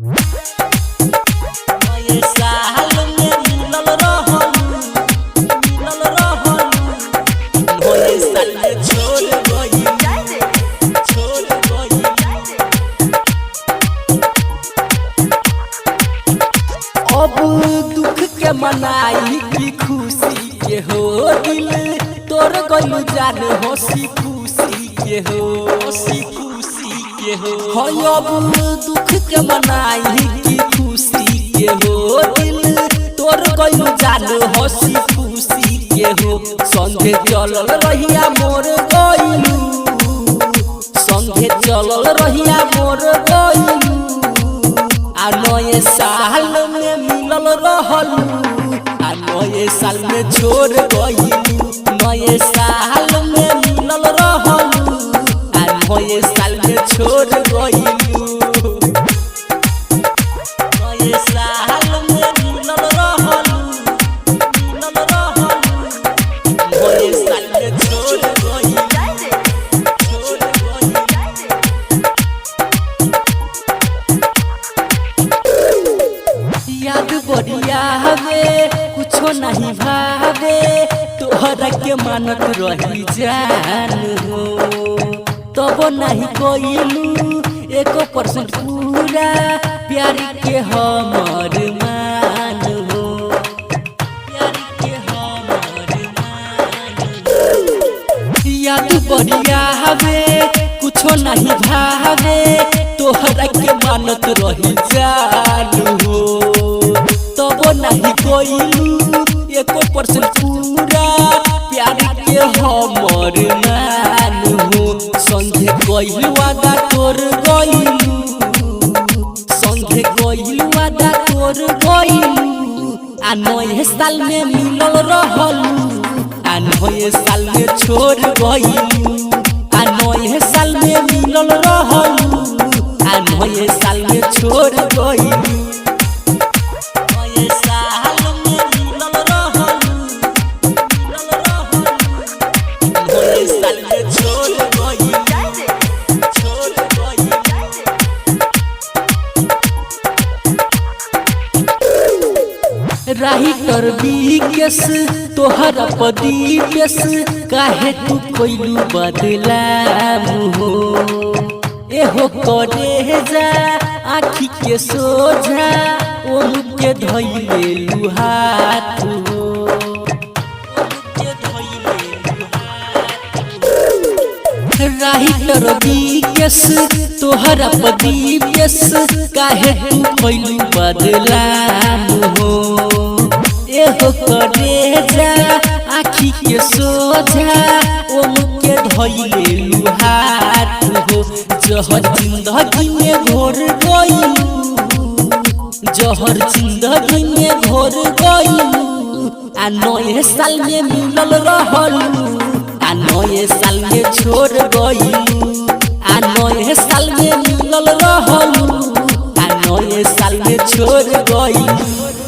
नए साल में मिलल रहलू, मिलल रहलू। नए साल में छोड़ गइलू, छोड़ गइलू। अब दुख के मनाई की खुशी के हो दिल तोर गइलू जान हंसी खुशी के हो, हंसी खुशी के हो। हो अब दुख के मनाई की खुशी के हो दिल तोर गइलू जान हंसी खुशी के हो। संगे चलल रहिया मोर गइलू, संगे चलल रहिया मोर गइलू। आ नए साल में मिलल रहलू, आ नए साल में छोड़ गइलू। नए साल में मिलल रहलू, आ नए साल में छोड़ गइलू। नए साल में मिलल रहलू, मिलल रहलू। नए साल में छोड़ गइलू, छोड़ गइलू। याद बढ़िया हवे कुछो नहीं भावे, तोहरा के मानत रही जान हो। तब नहीं कोइलू एको परसेंट पूरा प्यार के हमर मान हो, प्यार के हमर मान हो। याद बढ़िया हवे कुछो नहीं भावे, तोहरा के मानत रही जान हो। तब नहीं कोइलू एको परसेंट पूरा प्यार के हमर मान हो। संगे कइल वादा तोर गइलू, संगे कइल वादा तोर गइलू। आ नए साल में मिलल रहलू, आ नए साल में छोड़ गइलू। आ नए साल में मिलल रहलू, आ नए साल में छोड़ गइलू। नए साल में मिलल रहलू, मिलल रहलू। नए साल में छोड़ गइलू, छोड़ गइलू। राइटर बीकेस तोहरा पदीपेस काहे तू कोइलू बदलाम हो। एहो करे जा आखी के सोझा ओहु के धइले लुहात हो, ओहु के धइले लुहात हो। राइटर बीकेस तोहरा पदीपेस काहे तू कोइलू बदलाम हो। एहो करे जा आखी के सोझा ओहु के धइले लुहात हो। जहर जिंदगी में घोर गइलू, जहर जिंदगी में घोर गइलू। आ नए साल में मिलल रहलू, आ नए साल में छोड़ गइलू। आ नए साल में मिलल रहलू, आ नए साल में छोड़ गइलू।